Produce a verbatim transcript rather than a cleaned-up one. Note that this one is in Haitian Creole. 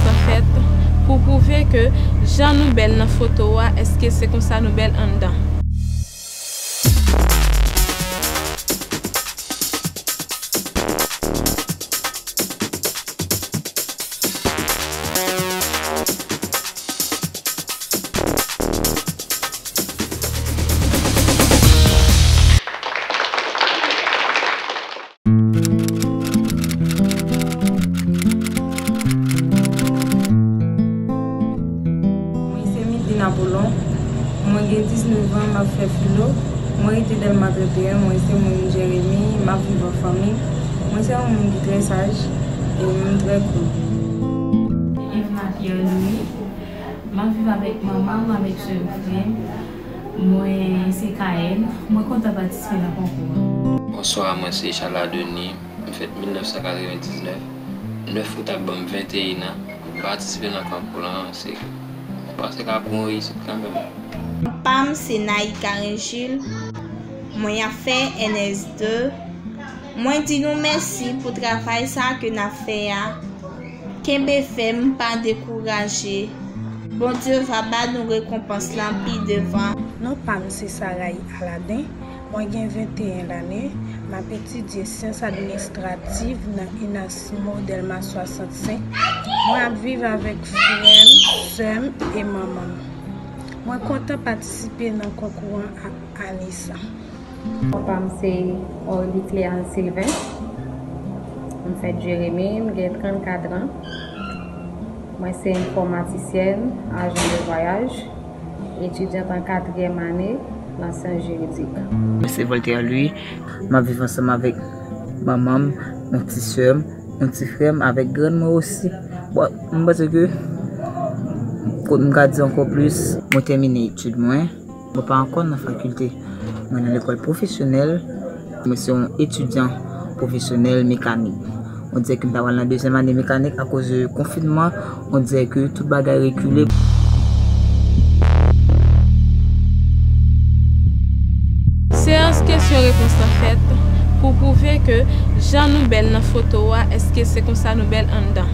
Sa fèt pou pwouve ke jan nou bèl nan foto a, èske se konsa nou bèl anndan? Mwen se Midline Apollon. Mwen gen diznèf an, m ap fè filo. Mwen rete Dèlma trannteyen, mwen se moun Jeremi, m ap viv an fanmi. Mwen se yon moun ki trè saj e m trè cool. Evna Pierre Louis. M ap viv avèk manman m, avèk sè m, frè m. Mwen se Kayèn. Mwen kontan patisipe nan konkou an. Bonswa, mwen se Charles Adonis. M fèt mil nèf san katrevendiznèf. Nèf out ap ban m venteyen an. Patisipe nan konkou lan, se, m panse k ap gen yon reyisit kanmenm. Non pa m se Naïka Régil. Mwen ap fè N S de. Mwen di nou mèsi pou travay sa ke n ap fè a. Kenbe fèm, pa dekouraje. Bondye va ba nou rekonpans lan pi devan. Non pa m se Saray Aladin. Mwen gen venteyen lane. M ap etidye syans administrativ nan INASMO Dèlma swasannsenk. Mwen ap viv avèk frè m, sè m e manman m. Mwen kontan patisipe nan konkou an ak Anissa. Non pa m se Orly Cléane Sylvain. M fèt Jeremi, m gen trannkat an. Mwen se enfòmatisyèn, ajan de vwayaj, etidyant an katriyèm ane nan syans jiridik. Mwen se Voltaire Louis, m ap viv ansanm avèk manman m, yon ti sè m, yon ti frè m, avèk grann mwen osi. Bon, m panse ke, kot m ka di ankò plis, mwen tèmine etid mwen. Mwen pa ankò nan fakilte. Mwen nan lekòl pwofesyonèl. Mwen se yon etidyan pwofesyonèl mekanik. On dirè ke m ta pral nan dezyèm ane mekanik akoz de konfinman. On dirè ke tout bagay rekile. Seyans kesyon repons lan fèt pou pwouve ke jan nou bèl nan foto a, èske se konsa nou bèl anndan?